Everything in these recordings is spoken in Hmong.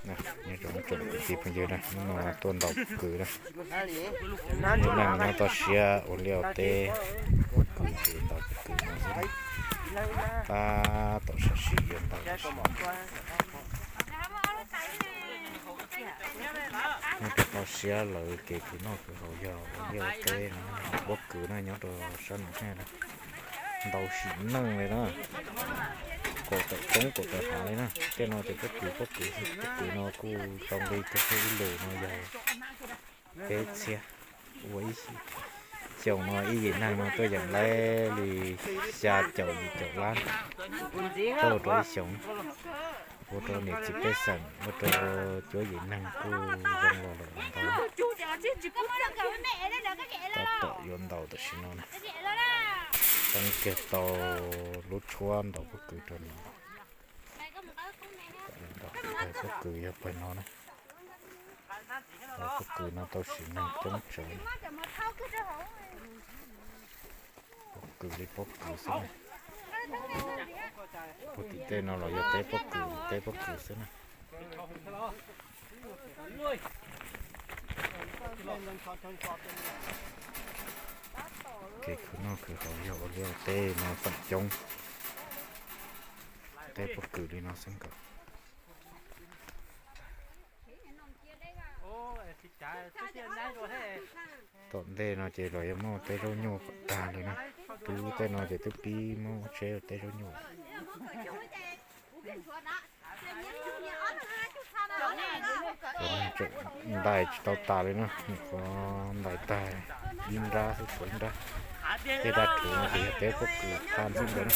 Nyob zoo tsoom kwv tij phooj ywg na, hnub no tuaj ntaus pob kws na. Nyob neej nyob toj siab ua liaj ua teb, pob kws ces ntaus pob kws no xwb. Tab tom sam sim yuav ntaus. Nyob rau toj siab lawv kev khwv noj khwv haus yog ua liaj ua teb no, pob kws na nyob rau sab no thiab na. Ntau sim neej li na, kaum tawm roob kaum tawm hav li na. Tej no ces pob kws, pob kws, pob kws no kuj tau nqi kiag ib lus no yog peb txhiab. Ua ib xyoos no ib yim neeg no tuaj yeem laib li xya caum yim caum lab rau rau ib xyoos. Ua rau niam txiv pej xeem, ua rau cuab yim neeg kuj zoo los lawm ntau. Tab tom yuav ntaus tam sim no na. Teeb kiag tau lub tshuab ntaus pob kws rau no. Ntaus pob kws yog pawg no na. Ntaus pob kws no tau sim neeg coob tsawv. Pob kws li pob kws xwb na. Puag tim tej no los yog teb pob kws, teb pob kws xwb na. Kev khwv noj khwv haus yog ua liaj ua teb no feem coob, teb pob kws li no xwb nkaus. Tom ntej no ces los yuav muaj teb zaub nyuj kom tag li na. Twb tej no ces twb pib muab tsheb ua teb zaub nyuj. Cov neeg tseem ntais tsis tau tas li na, nyuam qhuav ntais tag ib nrab xwb, tshuav ib nrab. Tej dab rhuv no ces yog teb pob kws thaj ntxwb ntawd na.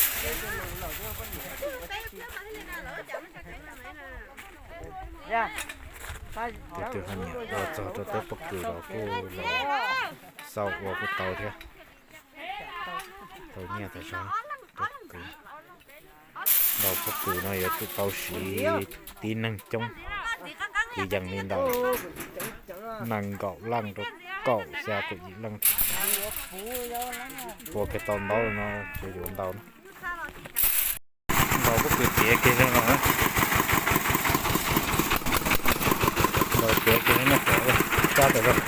Tus twg ho nyiam los txog rau teb pob kws los kuj los xauj ua kuj tau thiab. Tau nyiaj tas zog. Ntaus pob kws no yuav tsum tau siv tib neeg coob, kwv yees li ntawm nees nkaum leej rau kaum xya kaum yim leej. Ua kiag tau ntaub no ces yuav ntaus na. Ntaus pob kws tiav kiag li no, ntaus tiav kiag li no kom sab tas zog.